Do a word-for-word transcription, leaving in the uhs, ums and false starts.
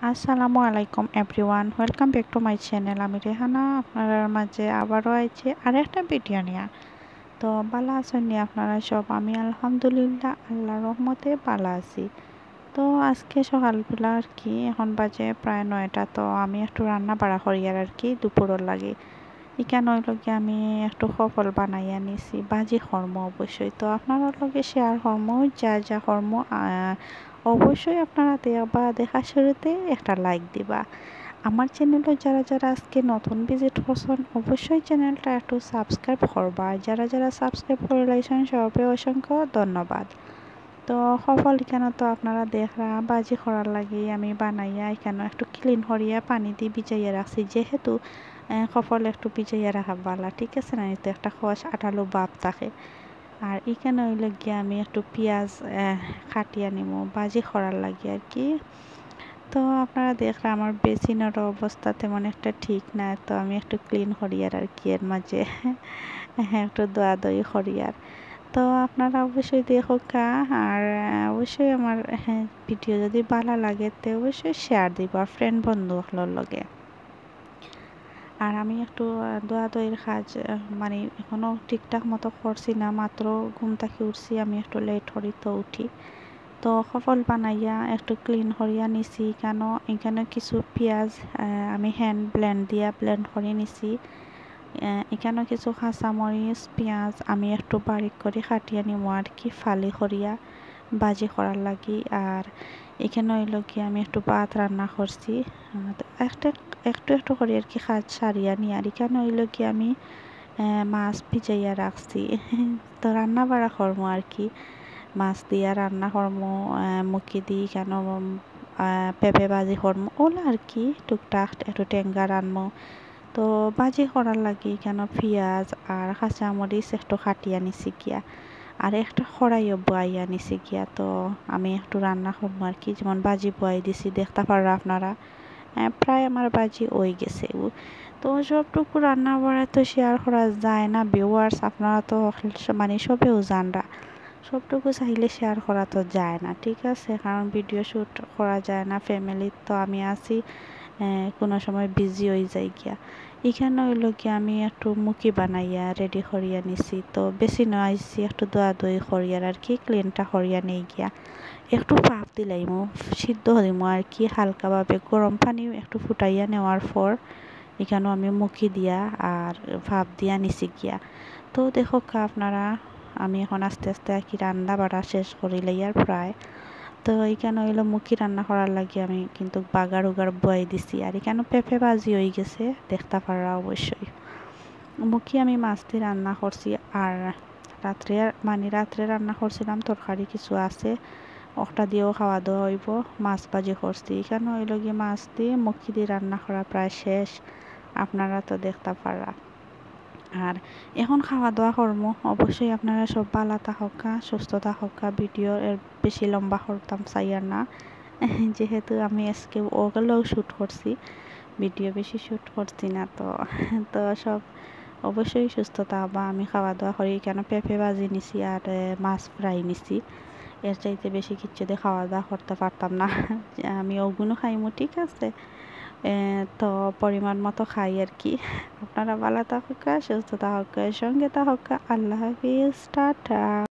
আসসালামু আলাইকুম everyone, welcome back to my channel। আমি রেহানা আপনারার মাঝে আবারও আইছি আরেকটা ভিডিও নিয়া। তো ভালা আছইন নি আপনারা সব? আমি আলহামদুলিল্লাহ আল্লাহর রহমতে ভালা আছি। তো আজকে সকালবেলা আর কি, এখন বাজে প্রায় নয়টা। তো আমি একটু রান্না বাড়া করিয়ার আর কি দুপুরর লাগি। ইখান অইল কি আমি একটু কফল বানাইয়া নিছি, ভাজি করমু অবশ্যই। তো আপনারার লগে শেয়ার করমু যা যা করমু। আহ, অবশ্যই আপনারা দেখবা, দেখার শুরুতে একটা লাইক দিবা। আমার চ্যানেলো যারা যারা আজকে নতুন ভিজিট করছইন, অবশ্যই চ্যানেলটা একটু সাবস্ক্রাইব করবা। যারা যারা সাবস্ক্রাইব করিলাইছইন, সবে অসংখ্য ধন্যবাদ। তো কফল ইখানো তো আপনারা দেখরা, ভাজি করার লাগি আমি বানাইয়া ইখানো একটু ক্লিন করিয়া পানি দি ভিজাইয়া রাখছি, যেহেতু, আহ, কফল একটু ভিজাইয়া রাখা ভালা, ঠিক আছে না? এতে একটা খস আঠালো ভাব থাকে। আর ইখানো অইল গিয়া আমি একটু পিয়াজ, আহ, কাটিয়া নিমু ভাজি করার লাগি আর কি। তো আপনারা দেখরা আমার বেসিনর অবস্থা তেমন একটা ঠিক না, তো আমি একটু ক্লিন করিয়ার আর কি, এর মাঝে একটু ধোয়াধুয়ি করিয়ার। তো আপনারা অবশ্যই দেখউক্কা, আর, আহ, অবশ্যই আমার, হ্যাঁ, ভিডিও যদি ভালা লাগে তে অবশ্যই শেয়ার দিবা ফ্রেন্ড বন্ধু অকলর লগে। আর আমি একটু, আহ, ধোয়াধুয়ির কাজ, আহ, মানে এখনো ঠিকঠাক মতো করছি না, মাত্র ঘুম থাকি উঠছি, আমি একটু লেট করি তো উঠি। তো কফল বানাইয়া একটু ক্লিন করিয়া নিছি। ইখানো, ইখানো কিছু পিয়াজ, আহ, আমি হ্যান্ড ব্লেন্ড দিয়া ব্লেন্ড করি নিছি। আহ, ইখানো কিছু কাঁচামরিচ, পিয়াজ আমি একটু বারিক করি কাটিয়া নিমু আর কি, ফালি করিয়া ভাজি করার লাগি। আর ইখানো অইল কি আমি একটু ভাত রান্না করছি। আহ, তো একটা, একটু একটু করি আর কি কাজ সারিয়া নি। আর ইখানো অইল কি আমি, আহ, মাছ ভিজাইয়া রাখছি। তো রান্না বাড়া করমু আর কি, মাছ দিয়া রান্না করমু, আহ, মুখি দি ইখানো, উম, আহ, পেঁপে ভাজি করমু, অলা আর কি টুকটাক একটু টেঙ্গা রানমু। তো ভাজি করার লাগি ইখানো পিয়াজ আর কাঁচামরিচ একটু কাটিয়া নিছি গিয়া, আর একটা কড়াইও বওয়াইয়া নিছি গিয়া। তো আমি একটু রান্না করমু আর কি, যেমন ভাজি বওয়াই দিছি, দেখতা পাররা আপনারা। আহ, প্রায় আমার ভাজি অই গেছে। উ-, তো সবটুকু রান্না বাড়া তো শেয়ার করা যায় না, ভিউয়ার্স, আপনারা তো স-, মানে সবেউ জানরা, সবটুকু চাইলে শেয়ার করা তো যায় না, ঠিক আছে? কারণ ভিডিও শ্যুট করা যায় না, ফ্যামিলিত তো আমি আছি, আহ, কোনো সময় বিজি অই যাই গিয়া। ইখানো অইল কি আমি একটু মুখি বানাইয়া রেডি করিয়া নিছি, তো বেসিনো আইছি একটু ধোয়াধুয়ি করিয়ার আর কি, ক্লিনটা করিয়া নেই গিয়া। একটু ভাপ দিলাইমু, সিদ্ধ দিমু আর কি হালকাভাবে। গরম পানি একটু ফুটাইয়া নেওয়ার পর ইখানো আমি মুখি দিয়া আর ভাপ দিয়া নিছি গিয়া। তো দেখউক্কা আপনারা, আমি এখন আস্তে আস্তে আর কি রান্না বাড়া শেষ করিলাইয়ার প্রায়। তো ইখানো অইল মুখি রান্না করার লাগি আমি কিন্তু বাগার উগার বওয়াই দিছি। আর ইখানো পেঁপে ভাজি অই গেছে, দেখতা পাররা অবশ্যই। মুখি আমি মাছ দি রান্না করছি, আর রাত্রে, মানে রাত্রে রান্না করছিলাম, তরকারি কিছু আছে, অটা দিয়াও খাওয়া দাওয়া অইবো। মাছ ভাজি করছি, ইখানো অইল গি মাছ দি মুখি দি রান্না করা প্রায় শেষ, আপনারা তো দেখতা পাররা। আর এখন খাওয়া দাওয়া করমু। অবশ্যই আপনারা সব ভালা থাকউক্কা, সুস্থ থাকউক্কা। ভিডিও এর বেশি লম্বা করতাম চাইয়ার না, যেহেতু আমি আজকে অগুলাও শ্যুট করছি, ভিডিও বেশি শ্যুট করছি না। তো, তো সব অবশ্যই সুস্থ থাকবা। আমি খাওয়া দাওয়া করি, ইখানো পেঁপে ভাজি নিছি আর, এ, মাছ ফ্রাই নিছি। এর চাইতে বেশি কিচ্ছু দি খাওয়া দাওয়া করতা পারতাম না। আমি অগুনও খাইমু, ঠিক আছে? এ, তো পরিমাণ মতো খাই আর কি। আপনারা ভালা থাকউক্কা, সুস্থ থাকউক্কা, সঙ্গে থাকউক্কা। আল্লাহ হাফিজ, টাটা।